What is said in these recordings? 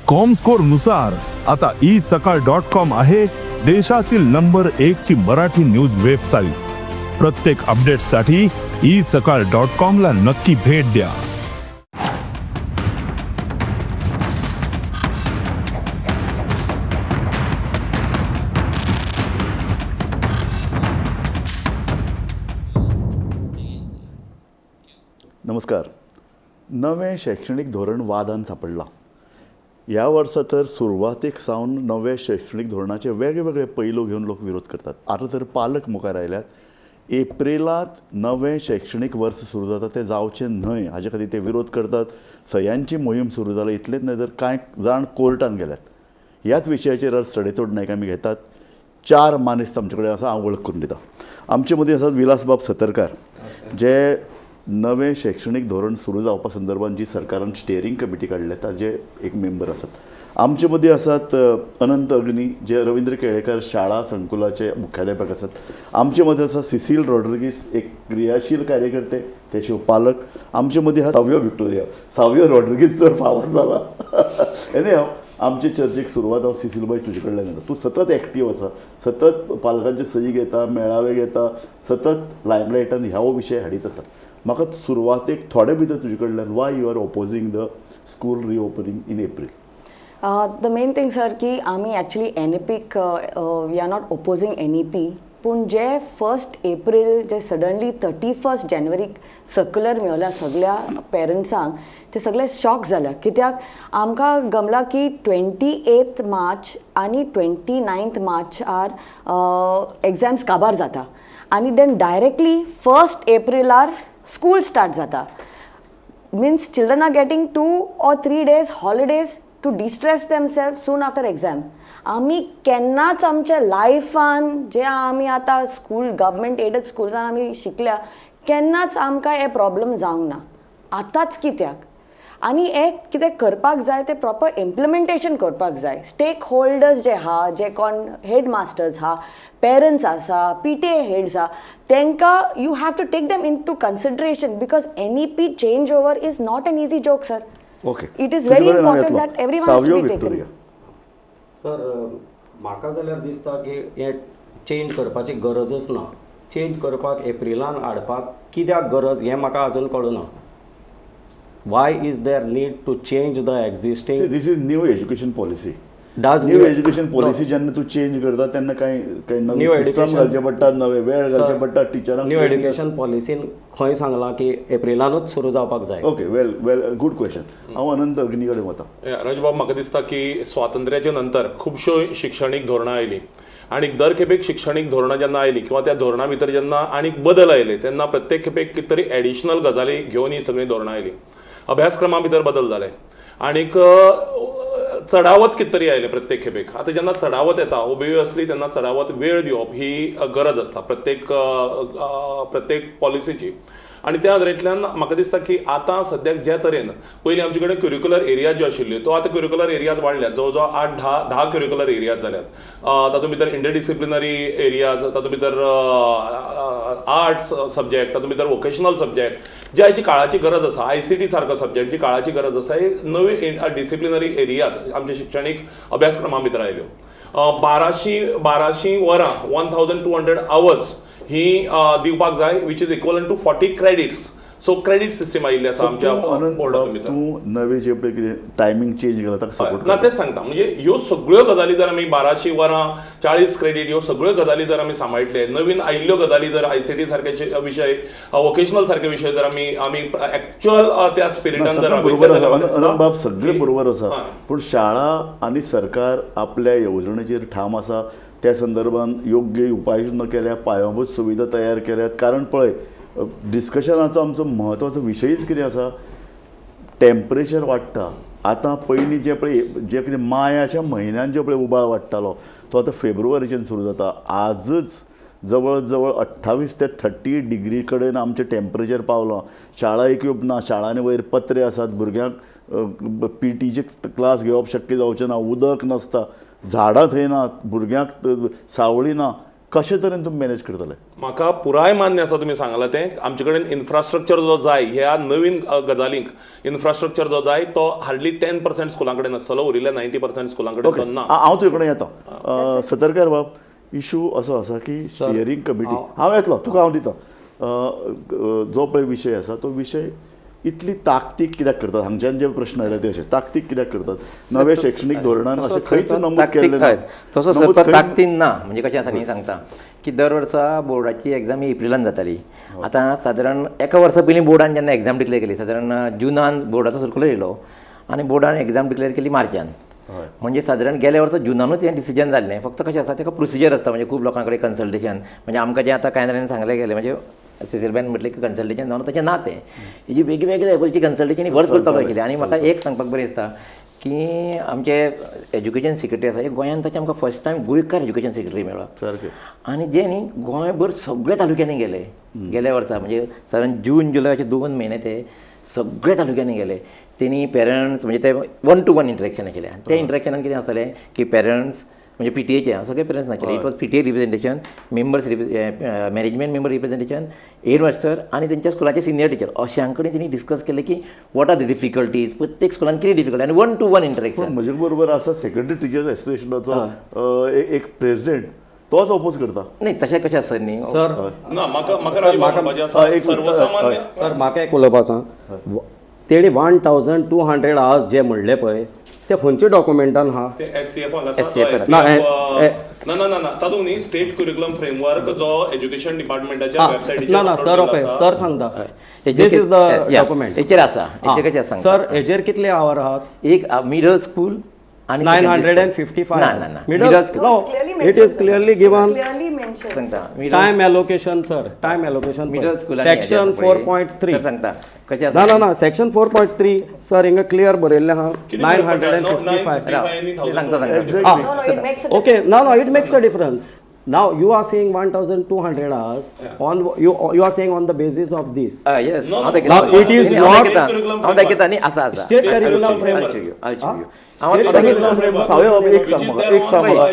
Comscore नुसार आता E सकाळ डॉट कॉम आहे देशातील नंबर एक ची मराठी न्यूज वेबसाईट. प्रत्येक अपडेटसाठी ई सकाळ डॉट कॉम ला नक्की भेट द्या. नमस्कार. नवें शैक्षणीक धोरण वादान सांपडलां. ह्या वर्सा तर सुरवातेक सावन नव्या शैक्षणीक धोरणाचे वेगळे वेगळे पैलू घेवन लोक विरोध करतात. आतां तर पालक मुखार आयल्यात. एप्रिलांत नवें शैक्षणीक वर्स सुरू जाता, तें जावचें न्हय हाजे खातीर ते विरोध करतात. सयांची मोहीम सुरू जाल्या. इतलेंच न्हय तर कांय जाण कोर्टान गेल्यात. ह्याच विशयाचेर आज सडेतोड नायक आमी घेतात. चार मानेस्त आमचे कडेन आसा, हांव वळख करून दिता. आमचे मदीं आसात विलासबाब सतरकार, जे नवें शैक्षणीक धोरण सुरू जावपा संदर्भात जी सरकारान स्टेरींग कमिटी काडल्या ताजे एक मेंबर आसात. आमचे मदीं आसात अनंत अग्नी, जे रवींद्र केळेकार शाळा संकुलाचे मुख्याध्यापक आसात. आमचे मदीं आसा सिसील रॉड्रिगीस, एक क्रियाशील कार्यकर्ते, ते शिव पालक. आमचे मदीं आसा सावयो विक्टोरिया. सावयो रॉड्रिगीस चड फावोर जाला. एनी हांव आमचे चर्चेक सुरवात हांव सिसील बाय तुजे कडल्यान करता. तूं सतत एक्टीव आसा, सतत पालकांचे सही घेता, मेळावे घेता, सतत लायमलायटान ह्या विशय हाडीत आसा. म्हाका सुरवातेक थोडे भितर तुजे कडल्यान, why you are opposing the school reopening in April? The main thing sir की आमी actually N E peak, we are not opposing NEP, पूण जे फर्स्ट एप्रील जे सडनली 31 जानेवारीक सर्क्युलर मेवल्या सगळ्या पेरंट्सांक, ते सगळे शॉक जाल्या. कित्याक आमकां गमला की 28 मार्च आनी 29 मार्चार एग्जाम्स काबार जाता आनी then directly first एप्रिलार स्कूल स्टार्ट जाता, means children are getting 2 or 3 days holidays to de-stress themselves soon after exam. आमी केन्नाच आमच्या लायफान जे आमी आतां स्कूल, गव्हर्मेंट एडड स्कुलान आमी शिकल्या, केन्नाच आमकां हे प्रॉब्लम जावंक ना. आतांच कित्याक? आनी हें कितें करपाक जाय तें प्रॉपर इम्प्लिमेंटेशन करपाक जाय. स्टेक होल्डर्स जे आहा, जे कोण हेड मास्टर्स आहा, पेरंट्स आसा, पीटीए हेड्स आहा, तांकां you have to take them into consideration, because NEP change over is not an easy joke, sir. It is very important that everyone has to be taken. Sir, म्हाका जाल्यार दिसता की हें change करपाची गरजच ना. चेंज करपाक, एप्रिलान हाडपाक कित्याक गरज हें म्हाका अजून कळना. Why is there need to change the existing? This is new education policy. Does new new- education policy जेन्ना तूं चेंज करता तेन्ना कांय कांय नवे New system घालचे पडटा, नवे वेळ घालचे पडटा टिचरांक. न्यू एज्युकेशन पॉलिसीन खंय सांगलां की एप्रिलानूच सुरू जावपाक जाय? Okay, well well, good question. हांव अनंत अग्नी कडेन वता. राजूबाब, म्हाका दिसता की स्वातंत्र्याच्या नंतर खुबश्यो शिक्षणीक धोरणां आयलीं आनी दर खेपेक शिक्षणीक धोरणां जेन्ना आयलीं किंवा त्या धोरणा भितर जेन्ना आनीक बदल आयले, तेन्ना प्रत्येक खेपेक कितें तरी एडिशनल गजाली घेवन ही सगळीं धोरणां आयलीं. अभ्यासक्रमा भितर बदल जाले आनीक चडावत कितें तरी आयलें प्रत्येक खेपेक. आतां जेन्ना चडावत येता, ओबियसली तेन्ना चडावत वेळ दिवप ही गरज आसता प्रत्येक अ, अ, प्रत्येक पॉलिसीची. आनी त्या नदरेंतल्यान म्हाका दिसता की आतां सद्याक ज्या तरेन पयलीं आमचे कडेन क्युरिक्युलर एरियाज ज्यो आशिल्ल्यो, तो आतां क्युरिक्युलर एरियाज वाडल्यात. जवळ जवळ आठ धा धा क्युरिक्युलर एरियाज जाल्यात. तातूंत भितर इंटरडिसिप्लिनरी एरियाज, तातूंत भितर आर्ट्स सब्जेक्ट, तातूंत भितर वोकेशनल सब्जेक्ट जे आयची काळाची गरज आसा, आयसीटी सारको सब्जेक्ट जी काळाची गरज आसा, ही नवी डिसिप्लिनरी एरियाज आमच्या शिक्षणीक अभ्यासक्रमा भितर आयल्यो. 1200 वरां, 1200 आवर्स ही दिवपाक जाय, which is equal to 40 credits. So credit system आयिल्ली आसा आमच्या तूं अनंत बोर्डा बाब, भितर. तूं नवे जे पळय कितें टायमींग चेंज केला ताका सपोर्ट? ना, तेच सांगता. म्हणजे ह्यो सगळ्यो गजाली जर आमी, 1200 वरां, 40 क्रेडीट, ह्यो सगळ्यो गजाली जर आमी सांबाळटले, नवीन आयिल्ल्यो गजाली जर, आयसीटी सारखे विशय, वोकेशनल सारखे विशय जर आमी आमी एक्च्युअल त्या स्पिरिटान जर बरोबर राबयतले आसा. जाल्यार म्हाका दिसता अनंत बाब, सगळें बरोबर आसा, पूण शाळा आनी सरकार आपल्या येवजणेचेर ठाम आसा. त्या संदर्भान योग्य उपाययोजना केल्या, पायाभूत सुविधा तयार केल्यात. कारण पळय, डिस्कशनाचो आमचो म्हत्वाचो विशयच कितें आसा? टेम्परेचर वाडटा आतां. पयलीं जें पळय जें कितें मायाच्या म्हयन्यान जें पळय उबाळ वाडटालो, तो आतां फेब्रुवारीच्यान सुरू जाता. आजच जवळ जवळ 28 ते 30 डिग्री कडेन आमचें टेम्परेचर पावलां. शाळा इक्वीप ना, शाळांनी वयर पत्रे आसात, भुरग्यांक पीटीचे क्लास घेवप शक्य जावचें ना. उदक नासता, झाडां थंय ना, भुरग्यांक सावळी ना. कशे तरेन तुमी मॅनेज करतले? म्हाका पुराय मान्य आसा तुमी सांगलां तें. आमचे कडेन इन्फ्रास्ट्रक्चर जो जाय ह्या नवीन गजालींक इन्फ्रास्ट्रक्चर जो जाय तो हार्डली 10% स्कुलां कडेन आसतलो, उरिल्ल्या 90% स्कुलां कडेन ओके तो ना. हांव तुजे कडेन येता. सतरकार बाब, इशू असो आसा की स्टियरींग कमिटी, हांव येतलो तुका हांव दिता, जो पळय विशय आसा तो विशय इतली ताकतीक कित्याक करतात? हांगच्यान जे प्रश्न आयले ते अशे ताकतीक कित्याक करतात? नवे शैक्षणीक धोरणान अशें खंयच नमूद केल्लें ना. तसो सर ताकतीन ना, म्हणजे कशें आसा न्ही सांगता की दर वर्सा बोर्डाची एग्जाम ही एप्रिलान जाताली. आतां सादारण एका वर्सा पयलीं बोर्डान जेन्ना एग्जाम डिक्लेअर केली, सादारण जुनान बोर्डाचो सर्कुलर येयलो आनी बोर्डान एग्जाम डिक्लेअर केली मार्चान. म्हणजे सादारण गेल्या वर्सा जुनानूच हें डिसिजन जाल्लें. फक्त कशें आसा तेका प्रोसिजर आसता, म्हणजे खूब लोकां कडेन कन्सल्टेशन, म्हणजे आमकां जें आतां कांय जाणांनी सांगलें गेलें, म्हणजे सिसिलबायन म्हटलें की कन्सल्टेशन जावन तशें ना तें, हेजी वेगवेगळे लेवलची कन्सल्टेशन वर्सभर चालू केली. आनी म्हाका एक सांगपाक बरें दिसता की आमचे एज्युकेशन सेक्रेटरी आसा हे गोंयांत, ताचें आमकां फर्स्ट टायम गोंयकार एज्युकेशन सेक्रेटरी मेळ्ळो. सारकें. आनी जे न्ही गोंयभर सगळ्या तालुक्यांनी गेले गेल्या वर्सा, म्हणजे सादारण जून जुलय अशे 2 म्हयने ते सगळ्या तालुक्यांनी गेले. तेणी पेरंट्स म्हणजे ते 1 to 1 interaction आशिल्लें. आनी त्या इंटरेक्शनान कितें आसतालें की पेरंट्स म्हणजे पीटीएचे सगळे पेरंट्स नाशिल्ले, it was PTA representation, members management member representation, headmaster आनी तेंच्या स्कुलाचे सिनियर टिचर, अशां कडेन तेणी डिस्कस केलें की what are the difficulties, प्रत्येक स्कुलान कितें डिफिकल्टी, आनी 1 to 1 interaction. म्हजे बरोबर आसा सेक्रेटरी टिचर्स एसोसिएशनाचो एक प्रेसिडेंट, तोच ओपोज करता. न्ही तशें कशें आसता न्ही सर? ना, म्हाका म्हाका सर्वसामान्य सर म्हाका एक उलोवपा आसा. तेणी 1200 आवर्स जे म्हणले पळय ते खंयच्या डॉक्युमेंटान आहा? ते एससीएफ आसा. ना ना ना, तातूंत न्ही स्टेट क्युरिक्युलम फ्रेमवर्क जो एज्युकेशन डिपार्टमेंटाच्या वेबसायटीचेर. ना ना सर, ओके सर सांगता, this is the document हेचेर आसा. हेचेर कशें सांगता सर? हेजेर कितले our आहात? एक मिडल स्कूल आनी 955. ना ना ना, middle no, it is clearly given. सांगता time allocation sir, time allocation middle school section 4.3 सांगता कशें? ना ना ना, सेक्शन 4.3 सर हिंगा क्लियर बरयल्लें आहा 955. सांगता सांगता. ओके, ना ना, it makes a difference. Now you are saying 1200 hours on you are saying on the basis of this. Yes. No, now it is not state curriculum framework. I'll show you. State curriculum framework. एक सांग म्हाका, एक सांग म्हाका,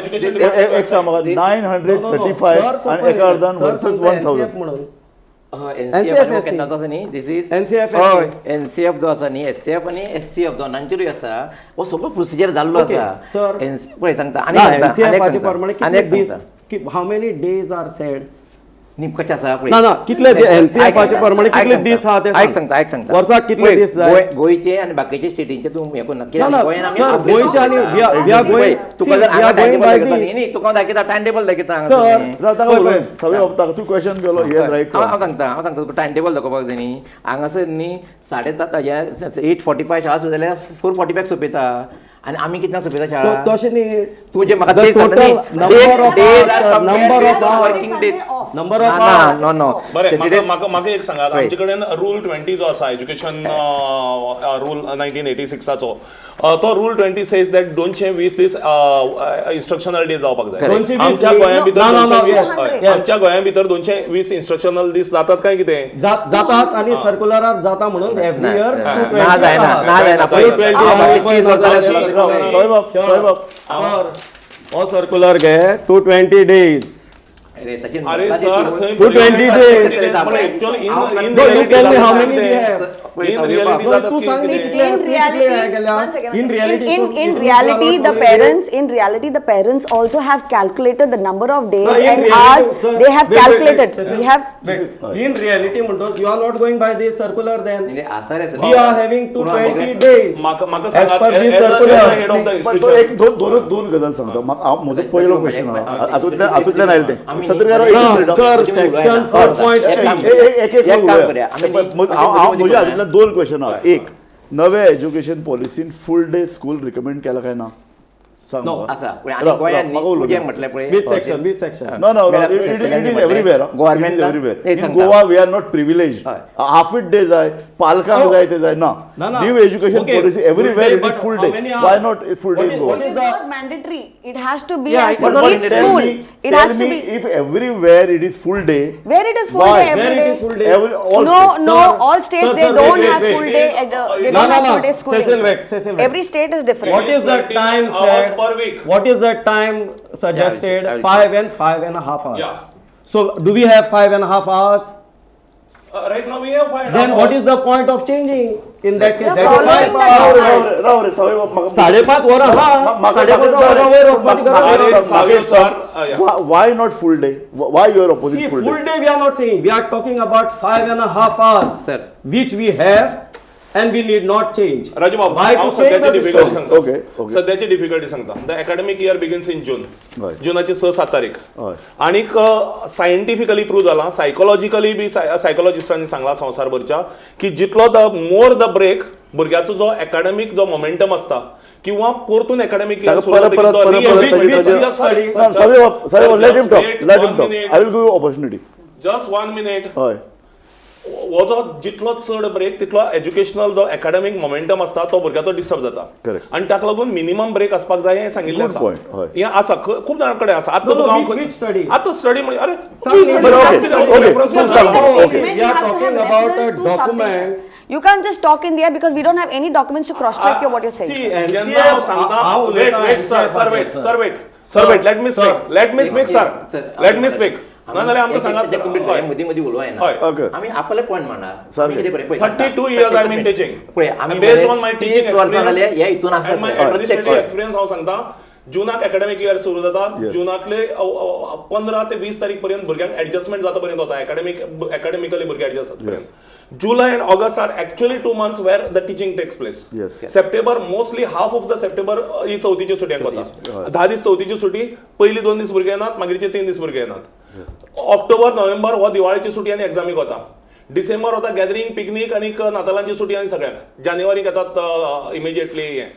एक सांग म्हाका, 935 आनी एका अर्दान वर्सेस 1000 म्हणून एनसीएफ जो आसा न्ही, एससीएफ आनी एससीएफ दोनांचेरूय आसा, हो सगळो प्रोसिजर जाल्लो आसा सर. पळय सांगता. आनी एनसीएफाचे प्रमाणे कितले दीस, how many days are said? न्ही कशें आसा पळय. ना ना, कितले एनसीएफाचे प्रमाणे कितले दीस आहा ते आयक सांगता, आयक सांगता. वर्साक कितले दीस जाय? गोंयचे आनी बाकीचे स्टेटींचे तूं हें करूं नाका. गोंयचे आनी तुका जर हांगा टायम टेबल दाखयता न्ही, तुका दाखयता टायम टेबल दाखयता. सर तूं क्वेश्चन केलो, he has right. हांव सांगता, हांव सांगता तुका टायम टेबल दाखोवपाक जाय न्ही. हांगासर न्ही 7:30 8:45 शाळा सुरू जाल्यार 4:45 सोंपयता. आनी आमी कितल्यांक सोंपयता शाळा? तशें न्ही, तुजें म्हाका तें सांगता न्ही. Number of working days, number of hours. No no. बरें, म्हाका म्हाका एक सांगात, आमचे कडेन रूल 20 जो आसा, एज्युकेशन रूल 1986चो, तो रूल 20 सेज that 220 दीस इन्स्ट्रक्शनल डे जावपाक जाय. आमच्या गोंया भितर 220, आमच्या गोंया भितर 220 इन्स्ट्रक्शनल दीस जातात काय कितें? जातात आनी सर्कुलरार जाता म्हणून एवरी इयर. ना जायना, ना जायना. सर हो सर्कुलर घे 220 डेज. अरे सर, थंय 220 days. Actually you tell me how many we have. In reality जातात तूं सांग न्ही कितले In reality, one second, in reality, in reality, the parents, in reality, the parents also have calculated the number of days No, in and reality, hours. Sir, They have wait, wait, calculated. wait, We have. In reality म्हणतो you are not going by this circular then. आसा रे sir. We are having 220 days. म्हाका As per this circular. Head of the पण तो एक दोन दोन दोन गजाल सांगता. म्हजो पयलो क्वेश्चन आहा, हातूंतल्यान हातूंतल्यान आयलें तें. Satarkar, sir section 4.3. एक एक म्हज्या हातूंतल्यान दोन क्वेश्चन आहा. एक, नवे education पॉलिसीन full day school recommend केला काय ना? सांग. आसा आनी गोंयांत म्हटलें पळय. Which section? Which section? No, no, no. It is everywhere. Government It is everywhere. In Goa, we are not privileged. Half it day जाय, पालकांक जाय ते जाय ना. New education policy everywhere it is full day. Why not full day in Goa? It is not mandatory. It has to be as per each school. It has Tell to me be. if everywhere it is full day. Where it is full Why? day every Where it day? is full day? Every, all No, states. no, Sir, all states sir, they sir, don't wait, have wait, full wait. day. They No, don't no, have no. full day schooling. Cecil, wait, Cecil, wait. Every state is different. What is the time hours said? per Per week. What is the time suggested? Yeah, I will- 5 and 5.5 hours. Yeah. So do we have 5.5 hours? Right now we have 5. Then what is the point of changing in that case? We are That is my following the point. राव रे, राव रे, सावय बाब, म्हाका- 5.5 वरां हा, 5.5 वरां वयर वचपाची गरज अरे, ना. Savio sir, yeah. Why not full day? Why you are opposing See, full full day? day we are not saying. We are talking about 5.5 hours, Sir. Which we have and we need not change. Raju Babu, Why हांव to change सद्याची the difficulty system? सांगता. Okay, okay. सद्याची difficulty सांगता. The academic year begins in June. हय. जुनाची 6-7 तारीख. हय. आणीक scientifically prove जाला, सायकोलॉजिकली बी सायकोलॉजिस्टांनी सांगला संवसारभरच्या की जितलो the more the break भुरग्याचो जो एकाडेमीक जो मोमेंटम आसता किंवा परतून एकाडेमीक ताका परत परत परत परत सावय बाब, सावय बाब, let him talk, let him talk. I will give you opportunity. Just 1 minute. हय. हो जो जितलो चड ब्रेक तितलो एज्युकेशनल जो एकाडेमीक मोमेंटम आसता तो भुरग्याचो डिस्टर्ब जाता. Correct. आनी ताका लागून मिनिमम ब्रेक आसपाक जाय हें सांगिल्लें Good आसा. point, हय. हें आसा, खूब जाणां कडेन आसा. आतां No, no, तुका हांव which study? आतां स्टडी म्हणजे अरे Some- बरं, okay, okay, reference तूं सांग, okay. We are talking about a document. You can't just talk in the air because we don't have any documents to cross check what you're saying. See, जेन्ना हांव NCF, सांगता, हांव wait उलयतां wait sir, NCF sir wait, sir. Sir wait, sir wait, let me speak, let me speak sir, let me speak. ना जाल्यार आमकां सांगात. मदीं मदीं उलोवं हय. येना. Okay. आमी आपले पॉयंट मांडा. सारकें. आमी कितें पळय, पळय, 32 years I'm in teaching. पळय, आमी Based on my teaching 30 वर्सां जाले experience हे हितून आसा and my sir. administrative प्रत्यक्ष. experience हांव सांगता, जुनाक एकाडेमीक इयर सुरू जाता. Yes. जुनांतले 15 ते 20 तारीख पर्यंत भुरग्यांक एडजस्टमेंट जाता पर्यंत वता, एकाडेमिकली भुरगे एडजस्ट जाता पर्यंत. July and August are actually 2 months where the teaching takes place. Yes. September mostly half of the September ही चवथीच्या सुटयांक वता. 10 दीस चवथीची सुटी, पयली 2 दीस भुरगे येनात, मागीरचे 3 दीस भुरगे येनात. ऑक्टोबर नोव्हेंबर हो दिवाळीची सुटी आनी एग्जामीक वता. डिसेंबर वता गॅदरींग, पिकनीक आनी नातालांची सुटी आनी सगळ्यांक. जानेवारीक येतात इमिजिएटली हें.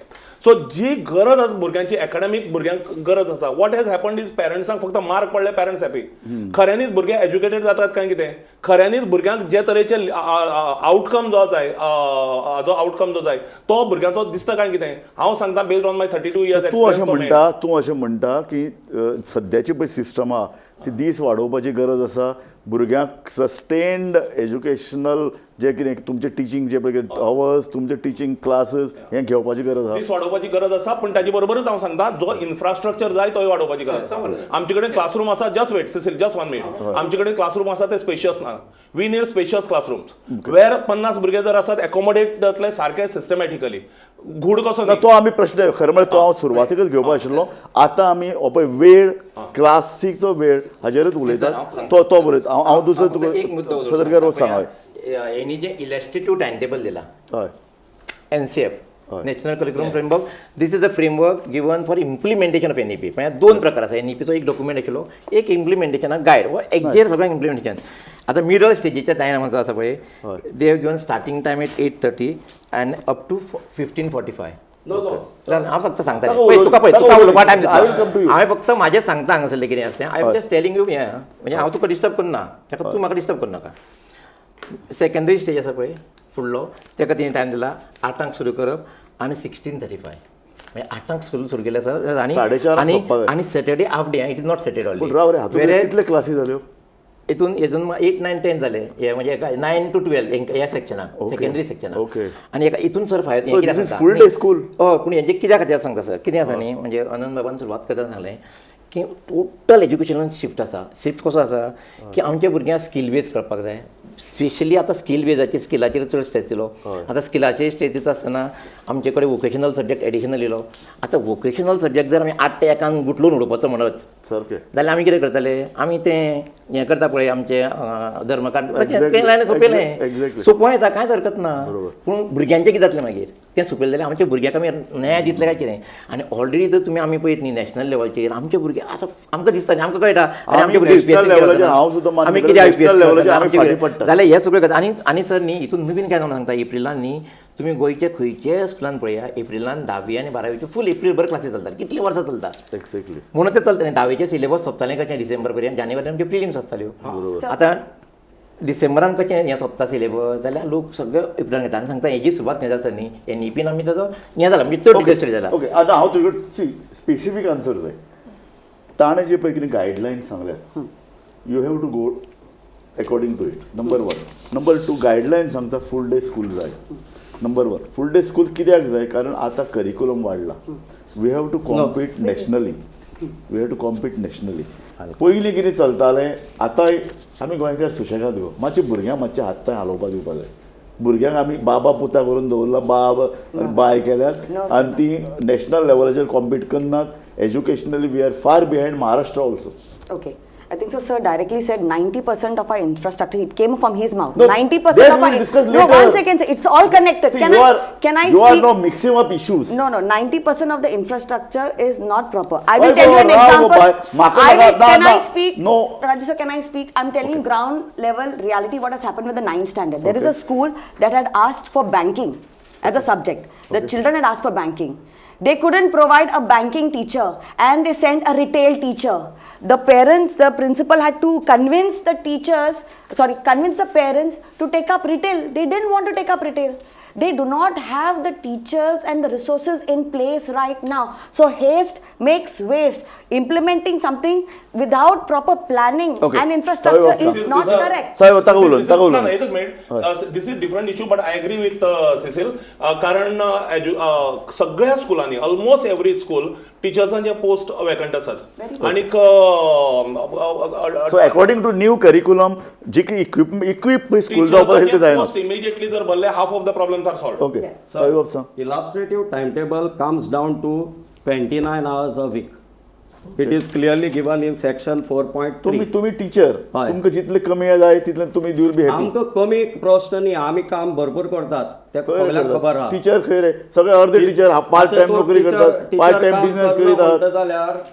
सो जी गरज आसा भुरग्यांची, एकाडेमीक भुरग्यांक गरज आसा. What has happened is पॅरंट्सांक फक्त मार्क पडले, पॅरंट्स हॅपी. खऱ्यांनीच भुरगे एज्युकेटेड जातात काय कितें? खऱ्यांनीच भुरग्यांक जे तरेचे आउटकम जो जाय, जो आउटकम जो जाय तो भुरग्यांचो दिसता काय कितें? हांव सांगता based on my 32 years. तूं अशें म्हणटा, तूं अशें म्हणटा की सद्याची पळय सिस्टम आहा ती दीस वाडोवपाची गरज आसा. भुरग्यांक सस्टेन्ड एज्युकेशनल जे कितें तुमचें टिचींग जे पळय अवर्स, तुमचे टिचींग क्लासीस हें घेवपाची गरज आहा. दीस वाडोवपाची गरज आसा, पूण ताजे बरोबरच हांव सांगता जो इन्फ्रास्ट्रक्चर जाय तोय वाडोवपाची गरज आसा. आमचे कडेन क्लासरूम आसा, just wait Cecil, just 1 minute. आमचे कडेन क्लासरूम आसा ते स्पेशियस ना. We need spacious classrooms where 50 भुरगे जर आसात एकोमोडेट जातले सारके सिस्टमॅटिकली. घूड कसो ना, तो आमी प्रश्न खरें म्हळ्यार तो हांव सुरवातीकच घेवपा आशिल्लो. आतां आमी हो पळय वेळ, क्लासीचो वेळ हाजेरूच उलयतात. तो तो बरयता. हांव हांव दुसरो हांव फक्त एक मुद्दो तुका सदरकार सांग. हय. हेणी जे इलॅस्टिट्यूट टायम टेबल दिला, हय. NCF, हय. National Curriculum Framework, this is a framework given for implementation of NEP. म्हळ्यार दोन प्रकार आसा. एनईपीचो एक डॉक्युमेंट आशिल्लो, एक इम्प्लिमेंटेशनाक गायड हो एक्जेक्ट सगळ्यांक इम्प्लिमेंटेशन. आतां मिडल स्टेजीच्या टायम आसा पळय, हय. They have given starting time at 8:30 and up to 15:45. No, no. हांव फक्त सांगता ताका पळय, तुका पळय, ताका तुका उलोवपा time I will come to दिता. you. हांवें फक्त म्हाजें सांगता हांगासरलें कितें आसा तें. I am just telling you हें, म्हणजे हांव तुका डिस्टर्ब करना, ताका तूं म्हाका डिस्टर्ब करनाका. सेकंडरी स्टेज आसा पळय फुडलो, ताका तेणी टायम दिला 8 सुरू करप आनी 16:35, म्हणजे 8 सुरू केलें आसा आनी 4:30 आनी सोंपपाक जाय. आनी Saturday half day, it is not Saturday. पूण राव रे, हातूंत कितले क्लासी जाल्यो? हितून हितून 8, 9, 10 जाले हे, म्हणजे एका 9 to 12 ह्या सेक्शनाक, सेकंडरी सेक्शनाक. Okay. आनी एका हितून sir five. So this is full day school? हय, पूण हेजें कित्या खातीर सांगता सर, कितें आसा न्ही, म्हणजे अनंत बाबान सुरवात करतना सांगलें की टोटल एज्युकेशनल शिफ्ट आसा. शिफ्ट कसो आसा की आमच्या भुरग्यांक स्कील बेज करपाक जाय. स्पेशली आतां स्कील बेजाचेर, स्किलाचेर चड स्ट्रेस दिलो. आतां स्किलाचेर स्ट्रेस दिता आसतना आमचे कडेन वोकेशनल सब्जॅक्ट एडिशनल येयलो. आतां वोकेशनल सब्जॅक्ट जर आमी 8 ते 1 गुटलून उडोवपाचो म्हणत सारकें जाल्यार आमी कितें करतले? आमी तें हें करता पळय आमचें धर्मकांड तशें तें लायन सोंपयलें. Exactly. सोंपों येता, कांयच हरकत ना. पूण भुरग्यांचें कितें जातलें मागीर? तें सोंपयलें जाल्यार आमच्या भुरग्यांक आमी न्याय दितले काय कितें? आनी ऑलरेडी जर तुमी आमी पळयत न्ही नॅशनल लेवलचेर आमचे भुरगे आतां आमकां दिसता न्ही, आमकां कळटा आनी आमचे भुरगे national UPSC level चेर हांव सुद्दां मान्य आमी करता, कितें national UPSC level चेर आमी फाटीं पडटात. जाल्यार हें सगळें करता. आनी आनी सर न्ही हितून नवीन काय जावन सांगता, एप्रिलान न्ही तुमी गोंयच्या खंयच्याय स्कुलान पळया, एप्रिलान 10वी आनी 12वीच्यो फूल एप्रील भर क्लासी चलतात. कितलीं वर्सां चलता. एक्झॅक्टली. म्हणून ते चलता न्ही. 10वीचे सिलेबस सोंपतालें कशें डिसेंबर पर्यंत, जानेवारीन आमच्यो प्रिलिम्स आसताल्यो. आतां डिसेंबरान कशें हें सोंपता सिलेबस जाल्यार लोक सगळे एप्रिलान घेता. आनी सांगता हेजी सुरवात खंय जाता सर न्ही, एनईपीन आमी ताजो हें जाला, म्हणजे चड डिटेल जाला. ओके, आतां हांव तुजे कडेन सी स्पेसिफीक आन्सर जाय. ताणें जे पळय कितें गायडलायन सांगल्यात, you have to go according to it, number 1. Number 2, guideline सांगता फूल डे स्कूल जाय. Number one, full day school कित्याक जाय? कारण आतां करिकुलम वाडला. We have to compete nationally, we have to compete nationally. पयलीं कितें चलतालें, आतां आमी गोंयकार सुशेगाद गो, मातशे भुरग्यांक मातशे हात पांय हालोवपाक दिवपाक जाय. भुरग्यांक आमी बाबा पुता करून दवरला, बाब बाय केल्यात आनी ती नॅशनल लेवलाचेर कॉम्पीट करनात. Educationally we are far behind Maharashtra also. Okay. I think so, sir directly said 90% of our infrastructure, it came from his mouth. No, 90% that of we our. will discuss No, later. one second, sir. It's all connected. See, can you I, are, can I you speak? are now mixing up issues. No, no, 90% of the infrastructure is not proper. I Why will tell you an go- now go example. by- Maka I will, naga- na- can na- I speak? No. Raju sir, can I speak? I'm telling you ground level reality what has happened with the 9th standard. There is Okay. a school that had asked for banking as a subject. The children had asked for banking. They couldn't provide a banking teacher and they sent a retail teacher. The parents, the principal had to convince the teachers, sorry, convince the parents to take up retail. They didn't want to take up retail. They do not have the teachers and the resources in place right now. So haste makes waste. Implementing something without proper planning Okay. and infrastructure Sorry, is not correct. साहेब, ताका उलोवन, ताका उलोवन. एकच minute. This is different issue, but I agree with Cecil, कारण सगळ्या स्कुलांनी, almost every school, टिचर्सांचे post vacant आसात आनीक So according to new curriculum, जी की इक्विप स्कूल जावपाक ते जायना. पोस्ट इमिजिएटली जर भरले, half of the problems are solved. Okay, साहेब सांग. Illustrative timetable comes down to 29 hours a week. It is clearly given in section 4.3. तुम्ही तुम्ही टीचर, हय. तुमकां जितले कमी जाय तितले तुमी you will be happy. आमकां कमी प्रश्न न्ही, आमी काम भरपूर करतात, ते सगळ्यांक खबर आहा. टीचर खंय रे? सगळे अर्धे टीचर पार्ट टायम आतां तूं नोकरी टीचर- करतात, टीचर पार्ट टायम काम बिझनेस करना करीत म्हणटा आहात. जाल्यार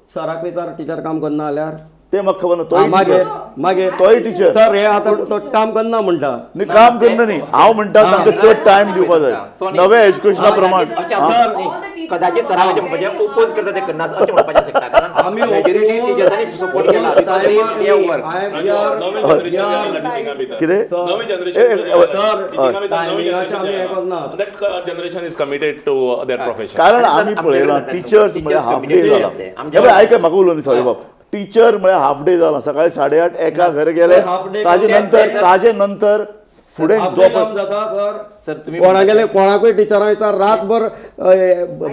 सराक विचार, टीचर काम करना जाल्यार. ते म्हाका खबर ना. तोय मागीर टीचर, मागीर तोय टीचर. सर, हे आतां तो काम करना म्हणटा. न्ही, काम करना न्ही, हांव म्हणटा तांकां चड टायम दिवपाक जाय नव्या एज्युकेशना प्रमाण. अशें आसा न्ही, कदाचित सरांचे म्हणजे ओपोज करता ते करना अशें म्हणपाचें शकता, कारण आमी मेजॉरिटी टिचर्सांनी सपोर्ट केला because they work. नवें जनरेशन टिचिंगा भितर, कितें? नवें ए, ए, जनरेशन सर, टिचिंगा भितर, नवें टायमिंगाचें आमी हें करना. That generation is committed to their profession. कारण आनी सर, आमी पळयलां आमच्याकडे टिचर्स म्हळ्यार हाफ डे teachers जाला. आसते. हे पळय, आयक, म्हाका उलोवनी साहेब. टिचर म्हळ्यार हाफ डे जाला, सकाळी 8:30 एका घर गेले, half day ताजे ते- नंतर ते- ताजे नंतर फुडें हाफ डे काम जाता सर. सर, तुम्ही कोणागेले कोणाकूय टिचरां विचार, रातभर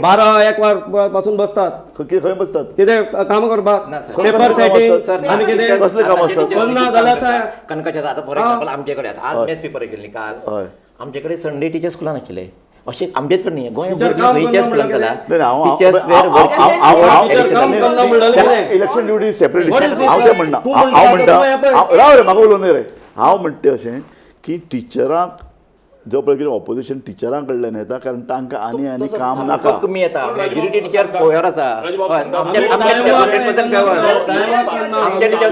12-1 वर पासून बसतात. खंय बसतात? कितें काम करपाक, ना, सर. पेपर सेटींग सर, आनी कितें. कसले काम आसतात? करना जाल्यार साहेब. कणकाचे आतां फॉर एक्झाम्पल आमचे कडेन आतां आज मॅथ्स पेपर येयल्ली काल, हय. आमचे कडेन संडे टिचर स्कुलान आशिल्ले. अशें आमचेच कडेन न्ही, गोंय टीचर काम खंयच्याच करना स्कुलान म्हणल्यार जाला. नाही, नाही, हांव- टिचर्स हांव- हांव- हांव- हांव- टीचर काम करना म्हणल्यार कितें? Election duty separate. What is this, हांव sir? तें म्हणना. तूं हांव म्हणटा म्हणटा, तूं हें पळय. राव रे, म्हाका उलोवं रे. हांव म्हणटा अशें की टिचरांक जो पळय कितें ऑपोजिशन टिचरां कडल्यान येता, कारण तांकां आनी आनी तसो काम सामको नाका. कमी येता. पण राजू मेजॉरिटी बाब टिचर सांगता. फेवर आसा. राजू बाब हय, सांगता. आमच्या 100% फेवर, आमच्या टिचर्स